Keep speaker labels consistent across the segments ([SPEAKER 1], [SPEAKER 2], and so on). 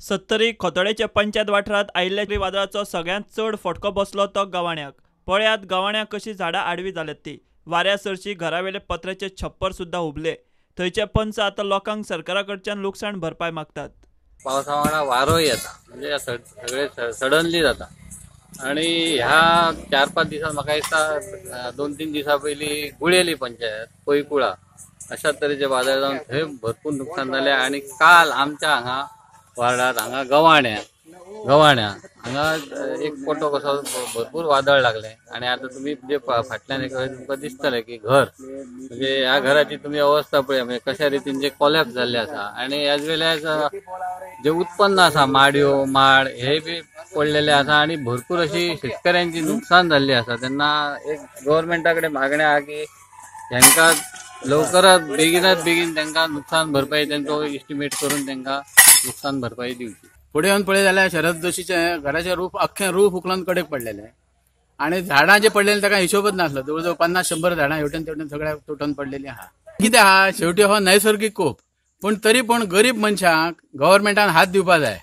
[SPEAKER 1] सत्तरी खोतोडेच्या पंचायत वाठारांत आयिल्ल्या वादळाचो सगळ्यांत चड फटको बसलो तो गवाण्याक. पळयात गवाण्याक कशी झाडां आडवी जाल्यात ती. वाऱ्या सरशी घरावेले पत्र्याचे छप्पर सुद्दां हुबले. थंयचे पंच आतां लोकांक सरकारा कडच्यान लुकसाण भरपाय मागतात.
[SPEAKER 2] पावसा वांगडा वारोय येता, म्हणजे सगळे सडनली जाता. आणि ह्या 4-5 दिसां म्हाका दिसता 2-3 दिसां पयलीं गुळेली पंचायत पैकुळा अशा तरेचे वादळ जावन थंय भरपूर नुकसान जालें. आनी काल आमच्या हांगा वार्डात हांगा गवाण्या हांगा एक फोटो कसो भरपूर वादळ लागलें. आनी आतां तुमी जे फाटल्यान एक तुमकां दिसतलें की घर म्हणजे ह्या घराची तुमी अवस्था पळया, म्हणजे कशा रितीन जे कोलॅप्स जाल्ले आसा. आनी एज वेल एज जे उत्पन्न आसा माडयो माड हे बी पडलेले आसा आनी भरपूर अशी शेतकऱ्यांची नुकसान जाल्ली आसा. तेन्ना एक गव्हर्मेंटा कडेन मागणें आहा की हेंकां लवकरात बेगिनात बेगीन तांकां नुकसान भरपाई तेंचो एस्टिमेट करून तांकां नुकसान भरपाई दिवची.
[SPEAKER 3] फुडें येवन पळय जाल्यार शरद जोशीचें घराचें रूफ अख्खें रूफ उखलून कडेक पडलेलें आनी झाडां जे पडलेलीं ताका हिशोबच नासलो. जवळ जवळ 50-100 झाडां हेवटेन तेवटेन सगळ्या तुटून पडलेलीं आहा. कितें आहा शेवटी हो नैसर्गीक कोप, पूण तरी पूण गरीब मनशांक गव्हर्मेंटान हात दिवपा जाय.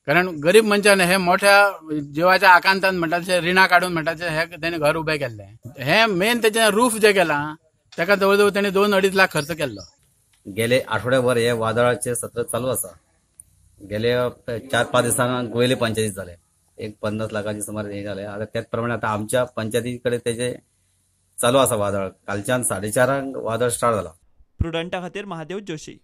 [SPEAKER 3] कारण गरीब मनशान हे मोठ्या जिवाच्या आकांतान म्हणटा तशें रिणां काडून म्हणटा तशें हे तेणें घर उबें केल्लें. हें मेन तेचें रूफ जें केलां ताका जवळ जवळ तेणें 2-2.5 लाख खर्च केल्लो.
[SPEAKER 4] गेले आठवड्याभर हे वादळाचे सत्र चालू आसा. गेले 4-5 दिसांक गोयले पंचायतीत जाले एक 50 लाखाचे सुमार हे जाले. आता त्याच प्रमाणे आता आमच्या पंचायती कडेन तेजे चालू आसा वादळ. कालच्यान 4:30 वादळ स्टार्ट जाला.
[SPEAKER 1] प्रुडंटा खातीर महादेव जोशी.